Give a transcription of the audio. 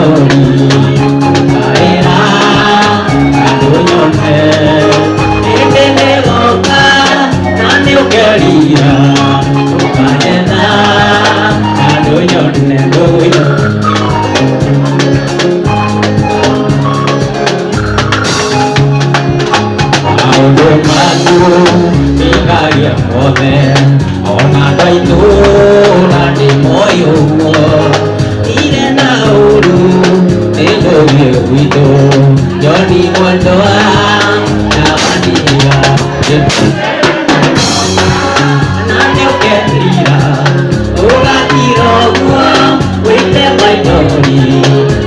maithori ngaĩra na ndũnyone ĩndĩ nĩgoka na nĩũkerira ũkanyetha na ndũnyone ndũnyone. Maũndũ maku nĩngaria mothe ona andũ aitũra ndĩ moĩ ũguo ndirĩ na ũru nĩngũthiĩ gwitũ njoni mwendwa na mandiga.